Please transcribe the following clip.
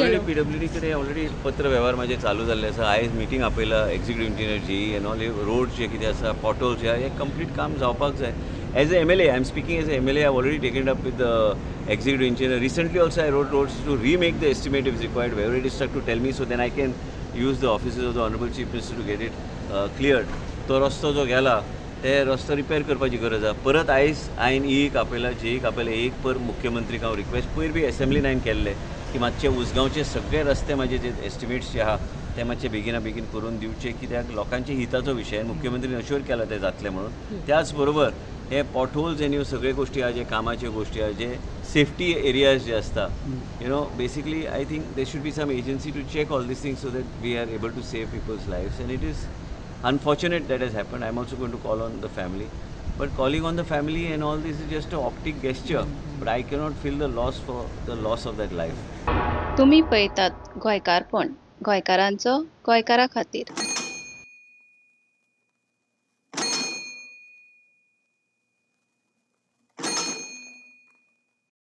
Already PWD कडेन already पत्र व्यवहार म्हाजे चालू जाल्ले आसा. आयज मिटींग आपयला executive engineer, JE and all. Road जे कितें आसा, पोटहोल्स जे, हे कंप्लीट काम जावपाक जाय. As a MLA, I am speaking as a MLA, I already taken up with the executive engineer. Recently also I wrote roads to remake the estimate if required, wherever it is stuck, to tell me, so then I can use the offices of the honourable Chief Minister to get it cleared. तो रस्तो जो गेला, ते रस्तो repair करपाची गरज आसा. परत आयज हांवें ईक आपयला, जेईक आपयला, एक पर मुख्यमंत्रीक हांव रिक्वेस्ट, पयर बी एसेंब्लीन हांवें केल्ले की मातशे उसगांवचे सगळे रस्ते म्हाजे जे एस्टिमेट्स जे आहा ते मातशे बेगिना बेगीन करून दिवचे, कित्याक लोकांच्या हिताचो विशय. मुख्यमंत्रीन अश्योर केला ते जातले म्हणून. त्याच बरोबर हे पॉटहोल्स आनी ह्यो सगळे गोश्टी आहा, जे कामाच्यो गोश्टी आहा, जे सेफ्टी एरियाज जे आसता, basically I think there should be some agency to check all these things so that we are able to save people's lives. And it is unfortunate that has happened. I'm also going to call on the family. But calling on the family and all this is just an optic gesture. But I cannot feel the loss for the loss of that life. तुम्ही पळयतात गोंयकारपण, गोंयकारांचो गोंयकारा खातीर.